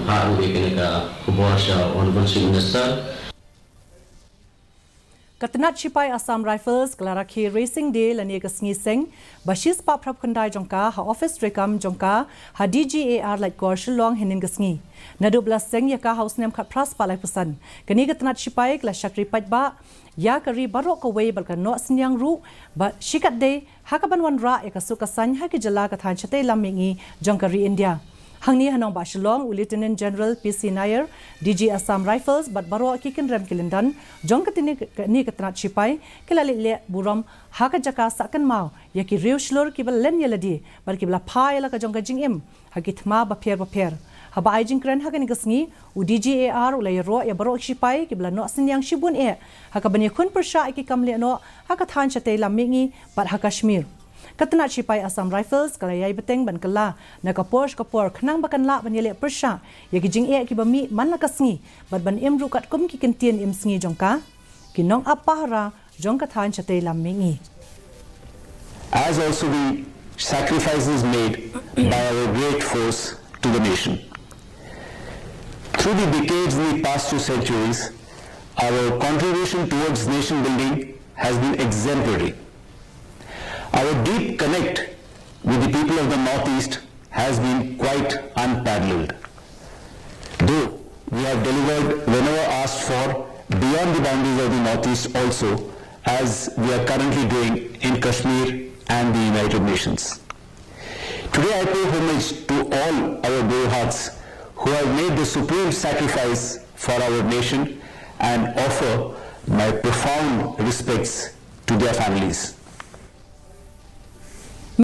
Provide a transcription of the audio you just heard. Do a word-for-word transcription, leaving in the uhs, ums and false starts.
Phah ruh ïa kane ka khubor sha Honorable Chief Minister. Ka tnat shipai Assam Rifles ka la rakhe Racing Day lane ka sngi seng ba shispah phraphew khyndai jong ka ha office treikam jong ka ha D G A R Laitkor Shillong hynnin ka sngi. Naduh ba la seng ïa ka ha u snem khatphra spah laiphew san, kane ka tnat shipai ka la shakri paidbah ïa ka ri baroh kawei bad ka noh synñiang ruh ba shikatdei ha kaban wanrah ïa ka suk ka saiñ ha ki jylla ka thaiñ shatei lam mihngi jong ka ri India. Hangne ha nongbah Shillong, u Lieutenant General P C Nair, D G Assam Rifles bad baroh ki kynrem ki lyndon jong katei ka tnat shipai ki la leit leh burom ha ka jaka sah kynmaw ïa ki riew shlur kiba la len ïa lade bad kiba la phah ïa la ka jong ka jingim ha ki thma bapher bapher. Haba ai jingkren ha kane ka sngi, u D G A R u la ïaroh ïa baroh ki shipai kiba la noh synñiang shibun eh ha kaban ïakhun pyrshah ïa ki kam lehnoh ha ka thaiñ shatei lam mihngi bad ha Kashmir. Ka tnat shipai Assam Rifles ka la ïai bteng ban kylla na ka por sha ka por khnang ba kan lah ban ïaleh pyrshah ïa ki jingeh kiba mih man la ka sngi bad ban im ruh katkum ki kyntien im sngi jong ka, ki nongap pahara jong ka thaiñ shatei lam mihngi. As also the sacrifices made by our great force to the nation. Through the decades and the past two centuries, our contribution towards nation building has been exemplary. Our deep connect with the people of the Northeast has been quite unparalleled. Though we have delivered whenever asked for beyond the boundaries of the Northeast also, as we are currently doing in Kashmir and the United Nations. Today I pay homage to all our bravehearts who have made the supreme sacrifice for our nation and offer my profound respects to their families.